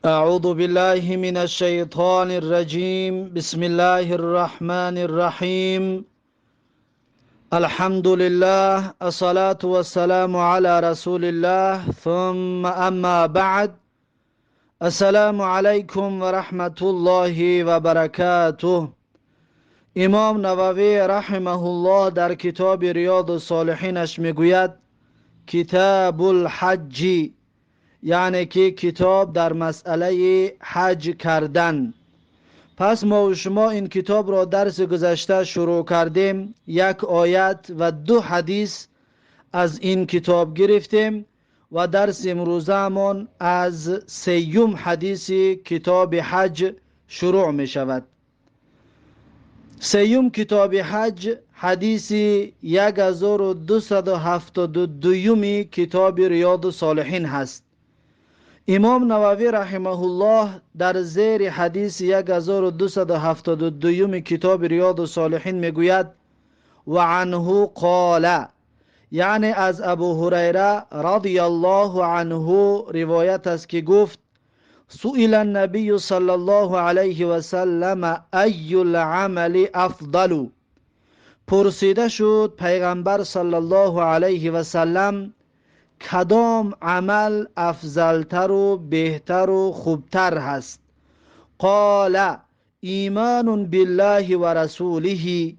أعوذ بالله من الشيطان الرجيم. بسم الله الرحمن الرحيم. الحمد لله، الصلاة والسلام على رسول الله، ثم أما بعد. السلام عليكم ورحمة الله وبركاته. امام نووی رحمه الله در کتاب ریاض الصالحینش میگوید کتاب الحج، یعنی که کتاب در مسئله حج کردن. پس ما و شما این کتاب را درس گذشته شروع کردیم، یک آیت و دو حدیث از این کتاب گرفتیم و درس امروزمان از سیوم حدیث کتاب حج شروع می شود. سیوم کتاب حج، حدیث 1272 کتاب ریاض الصالحین هست. امام نووی رحمه الله در زیر حدیث 1272 کتاب ریاض الصالحین میگوید و عنه قال، یعنی از ابو هریره رضی الله عنه روایت است که گفت سئل النبی صلی الله علیه و سلم ای العمل افضل. پرسیده شد پیغمبر صلی الله علیه و سلم کدام عمل افضلتر و بهتر و خوبتر هست؟ قال ایمان بالله و رسوله.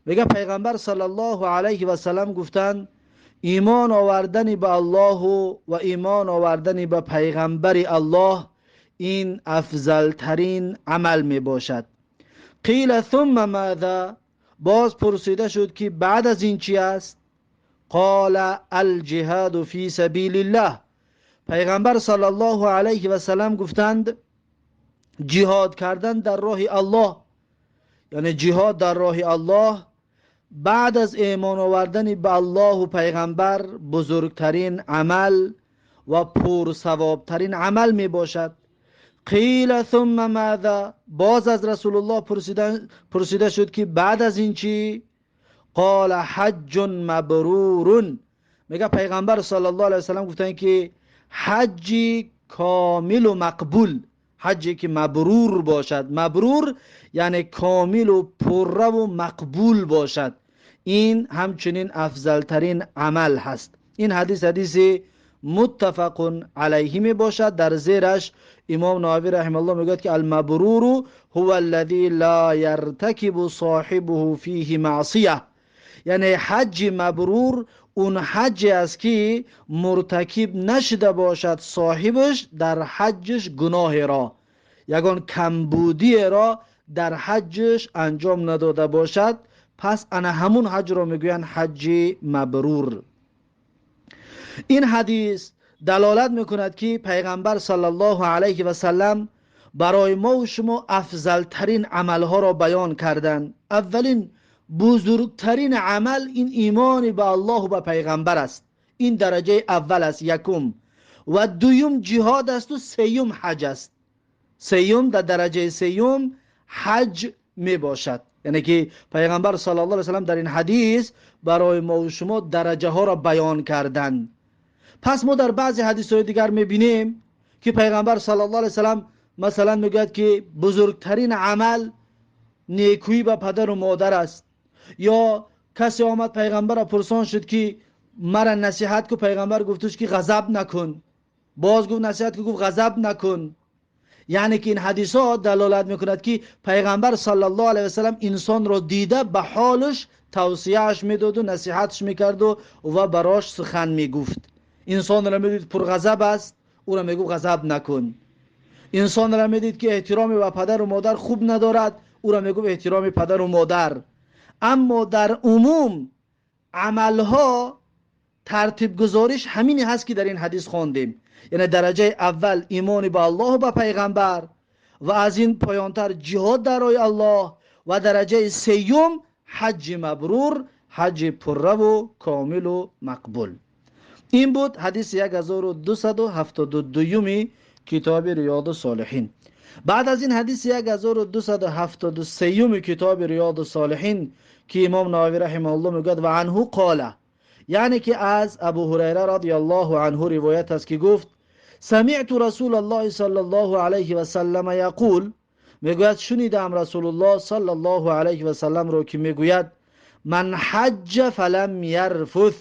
میگه پیغمبر صلی الله علیه و سلم گفتند ایمان آوردن به الله و ایمان آوردن به پیغمبر الله این افضلترین عمل می باشد. قیل ثم ماذا؟ باز پرسیده شد که بعد از این چی است؟ قال الجهاد فی سبیل الله. پیغمبر صلی الله علیه و سلم گفتند جهاد کردن در راه الله، یعنی جهاد در راه الله بعد از ایمان آوردن به الله و پیغمبر بزرگترین عمل و پرثوابترین عمل می باشد. قیل ثم ماذا؟ باز از رسول الله پرسیده شد که بعد از این چی؟ قال حج مبرور. میگه پیغمبر صلی الله علیه و سلم گفتن که حج کامل و مقبول، حجی که مبرور باشد، مبرور یعنی کامل و پره و مقبول باشد، این همچنین افضل ترین عمل هست. این حدیث حدیث متفق علیه می باشد. در زیرش امام نووی رحمه الله میگوید که المبرور هو الذی لا یرتکب صاحبه فیه معصیه، یعنی حج مبرور اون حج است که مرتکب نشده باشد صاحبش در حجش گناه را، یگان کمبودی را در حجش انجام نداده باشد، پس انا همون حج را میگویند حج مبرور. این حدیث دلالت میکند که پیغمبر صلی الله علیه و سلم برای ما و شما افضل ترین عملها را بیان کردند. اولین بزرگترین عمل این ایمان به الله و به پیغمبر است، این درجه اول است، یکم. و دویم جهاد است و سیوم حج است. سیوم در درجه سیوم حج می باشد. یعنی که پیغمبر صلی الله علیه و سلم در این حدیث برای ما و شما درجه ها را بیان کردند. پس ما در بعضی حدیث های دیگر می بینیم که پیغمبر صلی الله علیه و سلم مثلا میگوید که بزرگترین عمل نیکویی به پدر و مادر است. یا کسی آمد پیغمبر را پرسان شد که مرا نصیحت کو، پیغمبر گفتش که غضب نکن. باز گفت نصیحت کو، گفت غضب نکن. یعنی که این حدیث ها دلالت میکند که پیغمبر صلی الله علیه و سلم انسان را دیده به حالش توصیهش میداد و نصیحتش میکرد و براش سخن میگفت. انسان را میدید پرغضب است، او را میگفت غضب نکن. انسان را میدید که احترام به پدر و مادر خوب ندارد، او را میگفت احترام پدر و مادر. اما در عموم عملها ترتیب گذاریش همینی هست که در این حدیث خواندیم. یعنی درجه اول ایمان به الله و به پیغمبر و از این پایانتر جهاد در راه الله و درجه سیوم حج مبرور، حج پره و کامل و مقبول. این بود حدیث 1272 کتاب ریاض الصالحین. بعد از این حدیث 1273 کتاب ریاض الصالحین که امام نووی رحمه الله میگوید و عنه قال، یعنی که از ابو هریره رضی الله عنه روایت است که گفت سمعت رسول الله صلی الله علیه و سلم یقول، میگوید شنیدم رسول الله صلی الله علیه و سلم رو که میگوید من حج فلم یرفث،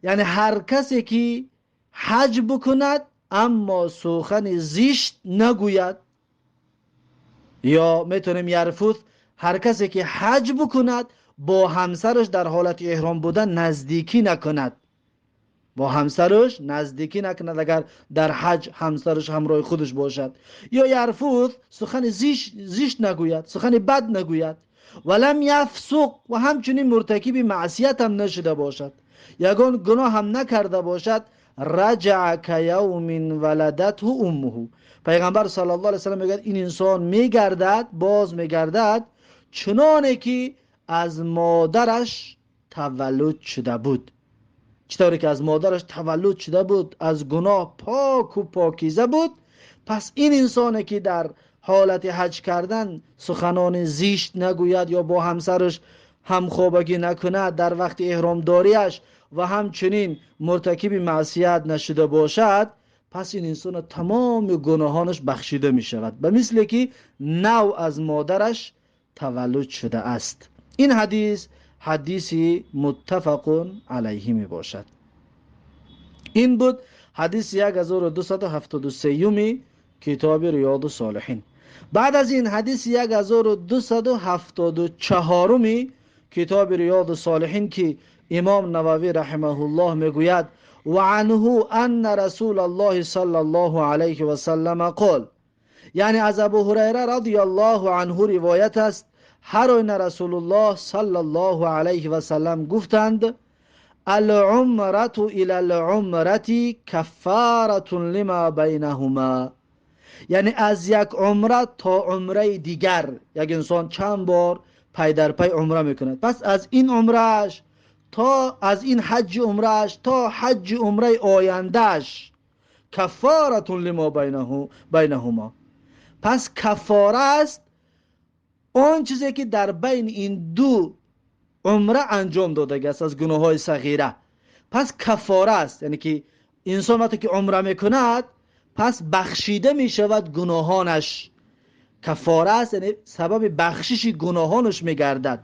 یعنی هر کسی که حج بکند اما سخن زشت نگوید، یا میتونیم یرفث، هر کسی که حج بکند با همسرش در حالت احرام بودن نزدیکی نکند، با همسرش نزدیکی نکند اگر در حج همسرش همراه خودش باشد، یا یرفث سخن زشت نگوید، سخن بد نگوید، ولم یفسق، و همچنین مرتکب معصیت هم نشده باشد، یگان گناه هم نکرده باشد، رجع کیوم ولدته امه. پیغمبر صلی الله علیه و سلم میگه این انسان میگردد، باز میگردد چنانه که از مادرش تولد شده بود. چطوری که از مادرش تولد شده بود، از گناه پاک و پاکیزه بود. پس این انسانی که در حالت حج کردن سخنان زشت نگوید یا با همسرش همخوابگی نکند در وقت احرامداریش و همچنین مرتکب معصیت نشده باشد، پس این انسان تمام گناهانش بخشیده می شود، به مثل که نو از مادرش تولد شده است. این حدیث حدیثی متفق علیه می باشد. این بود حدیث 1273 کتاب ریاض الصالحین. بعد از این حدیث 1274 کتاب ریاض الصالحین که امام نووی رحمه الله میگوید و عنه ان رسول الله صلی الله علیه و سلم قال، یعنی از ابو هریره رضی الله عنه روایت است، هر آینه رسول الله صلی الله علیه و سلم گفتند العمرة الی العمرة کفارة لما بینهما، یعنی از یک عمره تا عمره دیگر، یک انسان چند بار پی در پی عمره میکند، پس از این عمرهش تا از این حج عمرهش تا حج عمره آیندهش کفارة لما بینهما، پس کفاره است آن چیزی که در بین این دو عمره انجام داده است از گناه های صغیره، پس کفاره است. یعنی که انسان وقتی که عمره میکند پس بخشیده میشود گناهانش، کفاره است، یعنی سبب بخشش گناهانش میگردد.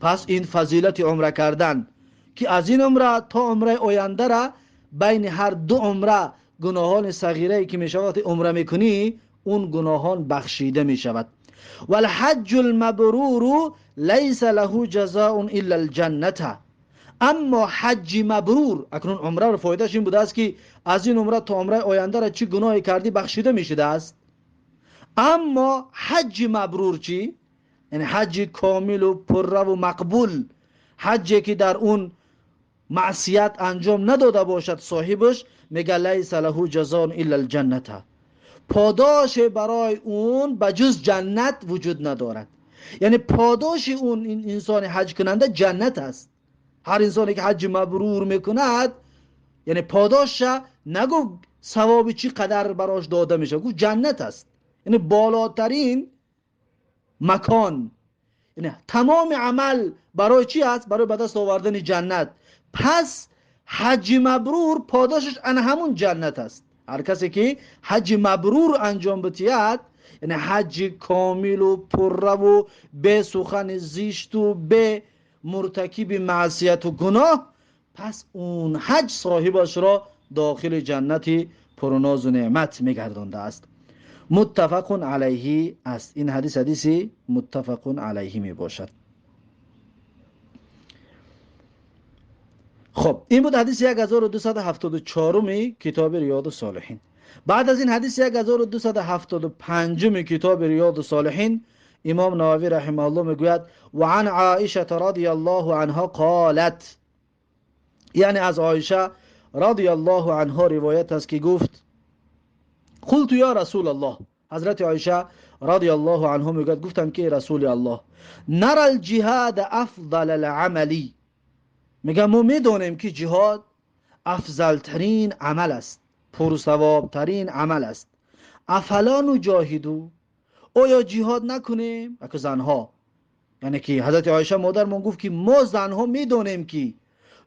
پس این فضیلت عمره کردن که از این عمره تا عمره آینده را بین هر دو عمره گناهان صغیره که میشود عمره میکنی اون گناهان بخشیده میشود. والحج المبرور لیس له جزاء الا الجنة. اما حج مبرور، اکنون عمره رو فایدهش این بوده است که از این عمره تا عمره آینده را چی گناهی کردی بخشیده میشده است. اما حج مبرور چی؟ یعنی حج کامل و پره و مقبول، حجی که در اون معصیت انجام نداده باشد صاحبش، میگه لیس له جزاء الا الجنة، پاداش برای اون بجز جنت وجود ندارد. یعنی پاداش اون انسان حج کننده جنت است. هر انسانی که حج مبرور میکند، یعنی پاداش نگو ثواب چی قدر براش داده میشه، گفت جنت است، یعنی بالاترین مکان. یعنی تمام عمل برای چی است؟ برای به دست آوردن جنت. پس حج مبرور پاداشش ان همون جنت است. هر کسی که حج مبرور انجام بدهد، یعنی حج کامل و پره و به سخن زشت و به مرتکب معصیت و گناه، پس اون حج صاحبش را داخل جنت پرناز و نعمت میگردانده است. متفق علیه است. این حدیث حدیثی متفق علیه می باشد. خب این بود حدیث 1274 کتاب ریاض الصالحین. بعد از این حدیث 1275 کتاب ریاض الصالحین امام نووی رحمه الله میگوید و عن عائشه رضی الله عنها قالت، یعنی از عایشه رضی الله عنها روایت است که گفت قلت یا رسول الله، حضرت عایشه رضی الله عنها میگوید گفتم که رسول الله نرى الجهاد افضل العمل، میگه ما میدونیم که جهاد افضل ترین عمل است، پرثواب ترین عمل است. افلا نجاهدو، آیا جهاد نکنیم؟ اکو زنها، یعنی که حضرت عایشه مادرمون گفت که ما زنها میدونیم که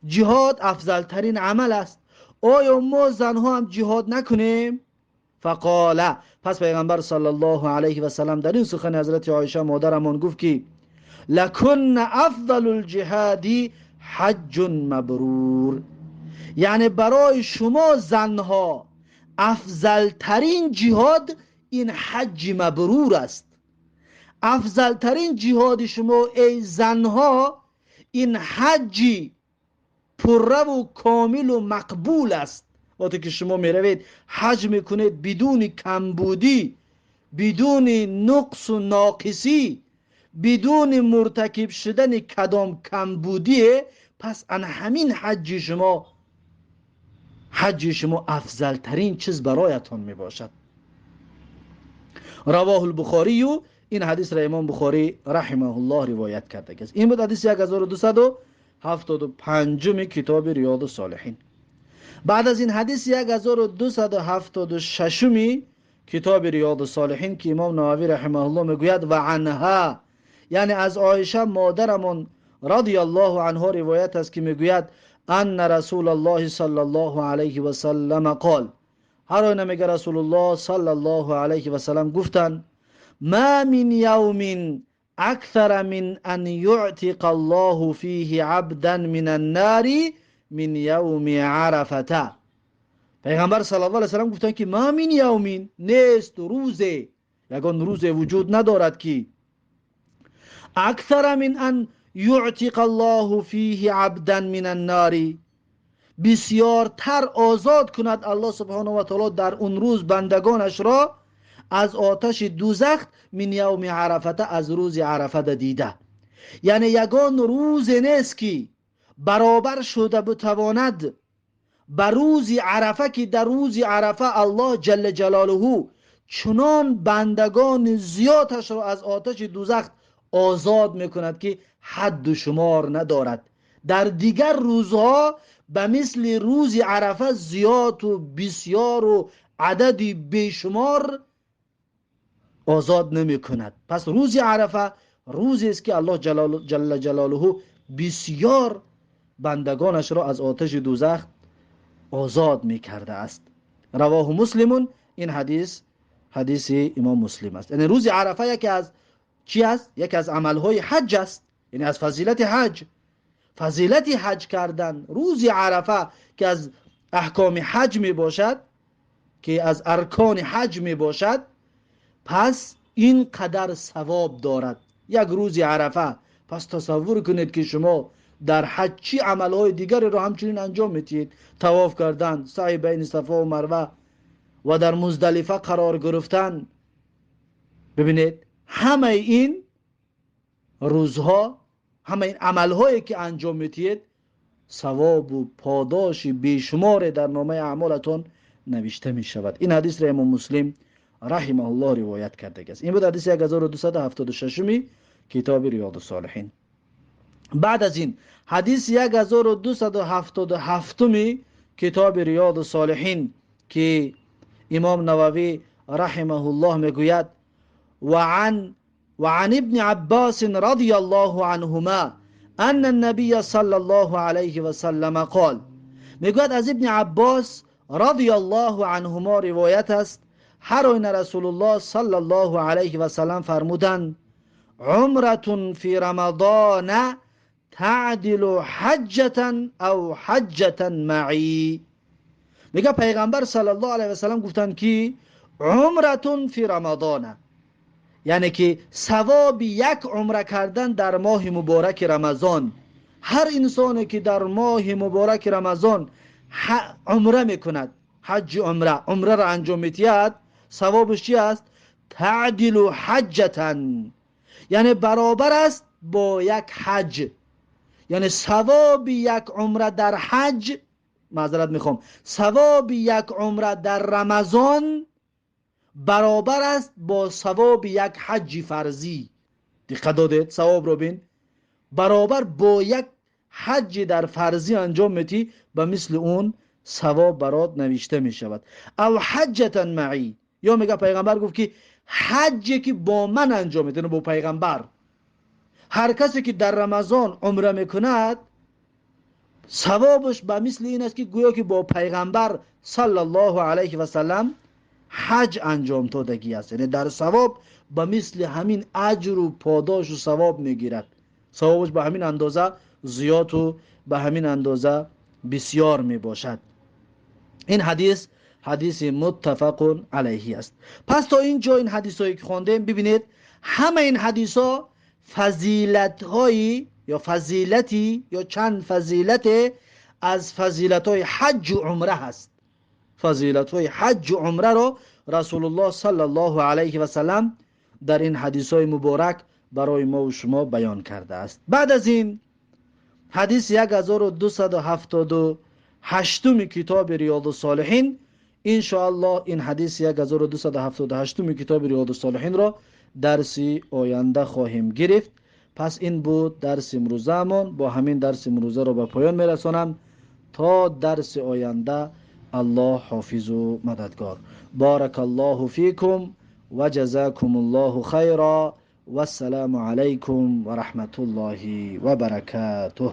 جهاد افضل ترین عمل است، Оё мо занҳо ҳам ҷиҳод накунем? فقال, пас پیغمبر صلی الله علیه و سلم در این سخن حضرت عایشه مادرمان گفت که لکن افضل الجهاد حج مبرور, یعنی برای شما زنها افضل ترین جهاد این حج مبرور است. افضل ترین جهاد شما ای زنها این حج پره و کامل و مقبول است. وقتی که شما میروید حج میکنید بدون کمبودی، بدون نقص و ناقصی، بدون مرتکب شدن کدام کمبودی، پس ان همین حج شما افضل ترین چیز برایتان می باشد. رواه البخاری. این حدیث را امام بخاری رحمه الله روایت کرده است. این بود حدیث 1275 کتاب ریاض الصالحین. بعد از این حدیث 1276 کتاب ریاض الصالحین که امام نووی رحمه الله میگوید و عنها, یعنی از عایشه مادرمون رضی الله عنها روایت است که میگوید ان رسول الله صلی الله علیه و سلم قال, هر آینه میگه رسول الله صلی الله علیه و سلم گفتند ما من یوم اکثر من ان یعتق الله فیه عبدا من النار من یوم عرفه. پیغمبر صلی الله علیه و سلم گفتند که ما من یوم, نیست روزه, یگان روز وجود ندارد که اکثر من ان یعتق الله فیه عبدا من النار, بسیارتر آزاد کند الله سبحانه و تعالی در اون روز بندگانش را از آتش دوزخ من یوم عرفه, از روز عرفه دیده. یعنی یگان روز نیست که برابر شده بتواند به روز عرفه که در روز عرفه الله جل جلاله چنان بندگان زیادش را از آتش دوزخ آزاد میکند که حد و شمار ندارد. در دیگر روزها به مثل روز عرفه زیاد و بسیار و عددی بیشمار آزاد نمی کند. پس روز عرفه روزی است که الله جل جلاله بسیار بندگانش را از آتش دوزخ آزاد می کرده است. رواه مسلم. این حدیث حدیث امام مسلم است. یعنی روز عرفه یکی از چی است؟ یکی از عملهای حج است, یعنی از فضیلت حج. فضیلت حج کردن روز عرفه که از احکام حج می باشد, که از ارکان حج می باشد, پس این قدر ثواب دارد یک روز عرفه. پس تصور کنید که شما در حج چی عملهای دیگری را همچنین انجام میتید: طواف کردن، سعی بین صفا و مروه و در مزدلفه قرار گرفتن. ببینید، همه این روزها، همه این عملهایی که انجام میتید، ثواب و پاداش بیشمار در نامه اعمالتون نوشته می شود. این حدیث را امام مسلم رحمه الله روایت کرده است. این بود حدیث 1276 کتاب ریاض الصالحین. بعد از این حدیث 1277 کتاب ریاض الصالحین که امام نووی رحمه الله میگوید وعن ابن عباس رضي الله عنهما أن النبي صلى الله عليه وسلم قال, میگوید از ابن عباس رضی الله عنهما روایت است، هر آینه رسول الله صلی الله علیه و سلم فرمودند عمرة في رمضان تعدل حجة أو حجة معي. میگه پیغمبر صلی الله علیه و سلم گفتند که عمرة في رمضان, یعنی که ثواب یک عمره کردن در ماه مبارک رمضان. هر انسانی که در ماه مبارک رمضان عمره میکند، حج عمره، عمره را انجام میدهد، ثوابش چی است؟ تعدل حجة, یعنی برابر است با یک حج. یعنی ثواب یک عمره در حج, معذرت میخوام، ثواب یک عمره در رمضان برابر است با ثواب یک حج فرضی. دقت دادید؟ ثواب رو بین، برابر با یک حج در فرضی انجام میتی، به مثل اون ثواب برات نوشته می شود. أو حجة معي, یا میگه پیغمبر گفت که حجی که با من انجام میده, با پیغمبر. هر کسی که در رمضان عمره میکند Савобаш ба мисли ин аст, ки гӯё ки бо пайғамбар саллаллоҳу алайҳи васаллам ҳаҷ анҷом додагӣ аст. Яъне дар савоб ба мисли ҳамин аҷру подошу савоб мегирад. Савобаш ба ҳамин андоза зиёду ба ҳамин андоза бисёр мебошад. Ин ҳадис ҳадиси муттафақун алайҳи аст. Пас то ин ҷо ин ҳадисҳое ки хондем, бибинед, ҳама ин ҳадисҳо фазилатҳои ё фазилати ё чанд фазилате аз фазилатҳои ҳаҷҷу умра ҳаст. Фазилатҳои ҳаҷҷу умраро Расулуллоҳ саллаллоҳу алайҳи васаллам дар ин ҳадисҳои муборак барои мо ва шумо баён кардааст. Баъд аз ин ҳадис 1278-уми китоби Риёду Солиҳин, иншоаллоҳ ин ҳадиси 1278-уми китоби Риёду Солиҳинро дарси оянда хоҳем гирифт. Пас ин буд дарси имрӯзаамон. Бо ҳамин дарси имрӯзаро ба поён мерасонам. То дарси оянда Аллоҳ ҳофизу мададгор. Баракаллоҳу фикум ва ҷазакумуллоҳу хайра. Вассаламу алайкум ва раҳматуллоҳи ва баракатуҳ.